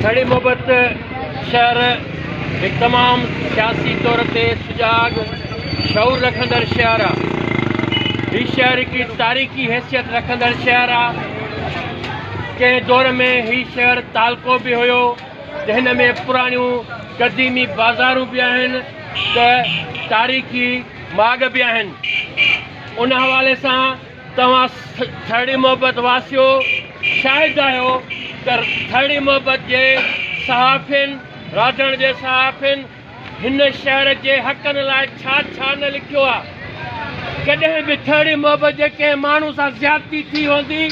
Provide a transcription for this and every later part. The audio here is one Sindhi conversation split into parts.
ٿڙي محبت شهر هڪ تمام سياسي طور تي سجاڳ شعور رکندڙ شهر آ. هي شهر هڪڙي تاريخي حيثيت رکندڙ شهر آ. ڪنهن دور ۾ هي شهر تعلقو به هيو ته هن ۾ پراڻيون قديمي بازارون به آهن ته تاريخي ماڳ به آهن. ان حوالي سان توهان ٿرڙي محبت واسيو شاهد آهيو ته ٿرڙي محبت جي صحافين راڌڻ جي صحافين هن شهر جي حقن لاء ڇا ڇا نه لکيو آ. ڪڏهن به ٿرڙي محبت جي ڪنهن ماڻهو سان زيادتي ٿي هوندي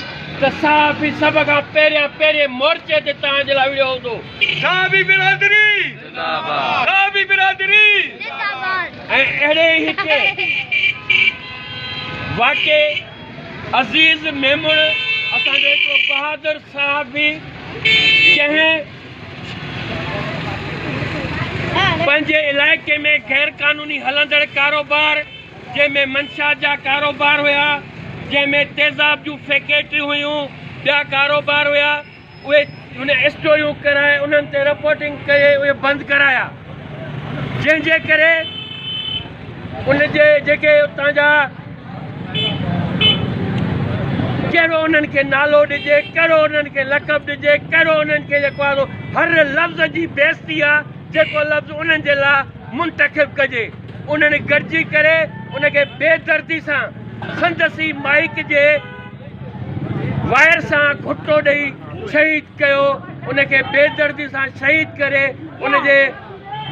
ته صحافي سڀ کان پهريان پهرين مورچي تي توهان جي لاء وڙهيو هوندو. صحافي برادري زنده صحافي برادري زنده باد. ۽ اهڙي ئي هڪ واقعي عزيز ميمڻ اسان جو هڪڙو بهادر صحافي جنهن پنهنجي علائقي ۾ غير قانوني هلندڙ ڪاروبار جنهن ۾ منشيات جا ڪاروبار هيا جنهن ۾ تيزاب جون فيڪيٽريون هيون ٻيا ڪاروبار هيا اهي هن اسٽوريون ڪرائي انهن تي رپورٽنگ ڪري اهي بند ڪرايا جنهن جي ڪري ان جي جيڪي اتان جا ڪهڙو انهن کي نالو ڏجي ڪهڙو انهن کي لقب ڏجي ڪهڙو انهن کي جيڪو آهي هر لفظ جي بيعزتي آهي جيڪو لفظ انهن جي لاء منتخب ڪجي انهن گڏجي ڪري ان کي بي دردي سان سندس ئي مائيڪ جي وائر سان گهٽو ڏئي شهيد ڪيو، ان کي بيدردي سان شهيد ڪري ان جي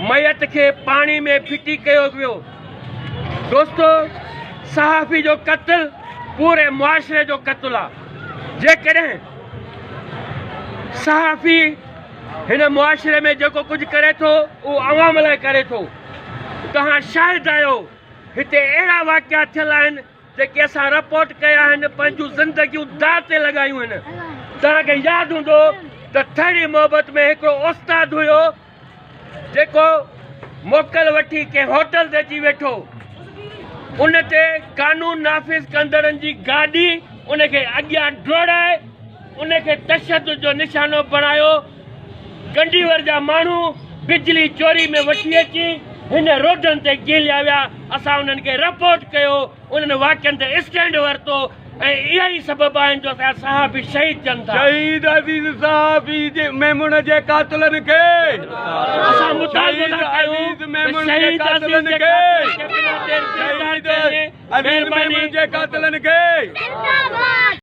ميت کي پاڻي ۾ ڦٽي ڪيو ويو. دوستو صحافي جو قتل پوري معاشري جو قتل آ، جيڪڏهن صحافي هن معاشري ۾ جيڪو ڪجهه ڪري ٿو اهو عوام لاء ڪري ٿو، توهان شاهد آهيو هتي اهڙا واقعا ٿيل آهن جيڪي اسان رپورٽ ڪيا آهن پنهنجون زندگيون داء تي لڳايون آهن. توهان کي ياد هوندو ته ٿرڙي محبت ۾ هڪڙو استاد هيو جيڪو موڪل وٺي ڪنهن هوٽل تي اچي ويٺو ان تي قانون نافذ ڪندڙن جي گاڏي ان کي اڳيان ڊوڙائي ان کي تشدد جو نشانو بڻايو. ڪنڊيور جا ماڻهو بجلي چوري ۾ وٺي اچي هن روڊن تي گهليا ويا، اسان انهن کي رپورٽ ڪيو، انهن واقعن تي اسٽينڊ ورتو ۽ اها ئي سبب آهن جو اسان جا صحافي شهيد ٿين ٿا. شهيد عزيز صحافي جي ميمڻ جي قاتلن کي اسان مطالبو ٿا ڪيون ته شهيد عزيز جي قاتلن کي بنا دير گرفتار ڪيو وڃي. عزيز ميمڻ جي قاتلن کي.